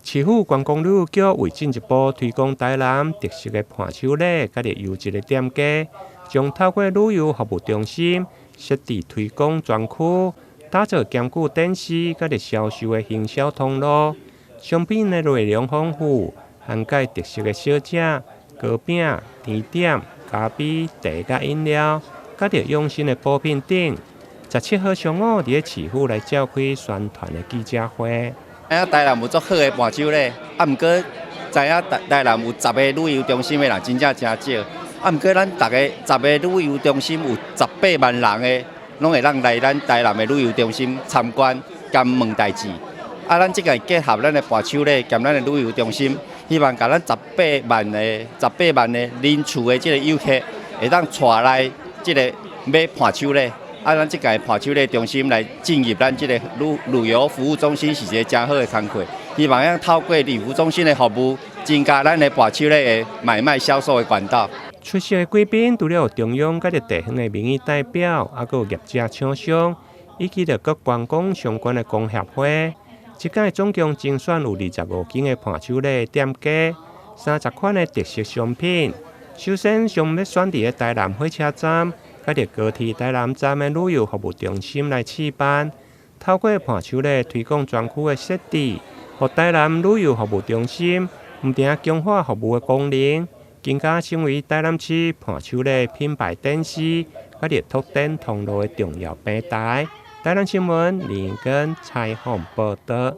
市府觀光旅遊局為進一步推廣台南特色的伴手禮佮優質的店家，將透過旅遊服務中心設置推廣專區，打造兼具展示佮銷售的行銷通路。商品的內容豐富，涵蓋特色的小食、糕餅、甜點、咖啡、茶佮飲料，佮著養生的補品等。17號上午，佇咧市府來召開宣傳的記者會。知影台南有足好的伴手禮，啊，毋過知影台台南有十個旅遊中心的人真正誠少，啊，毋過咱逐个十个旅遊中心有18萬人的，攏會當來咱台南的旅遊中心參觀兼問代誌。啊，咱這個結合咱的伴手禮兼咱的旅遊中心，希望共咱十八萬的人次的這个遊客會當帶來這个買伴手禮。啊，咱這个伴手禮中心來進入咱這个旅旅遊服務中心是一个誠好的工課。希望會透過旅遊中心的服務，增加咱的伴手禮的買賣銷售的管道。出席的貴賓除了有中央佮地方的民意代表，猶閣有業者廠商，以及著各觀光相關的工協會。這屆總共甄選有25間的伴手禮店家，30款的特色商品。首先，想欲選佇咧台南火車站，佮著高鐵台南站的旅遊服務中心來試辦，透過伴手禮推廣專區的設置，予台南旅遊服務中心毋但強化服務的功能，更加成為台南市伴手禮品牌展示，佮著拓展通路的重要平台。台南新聞連根採訪報導。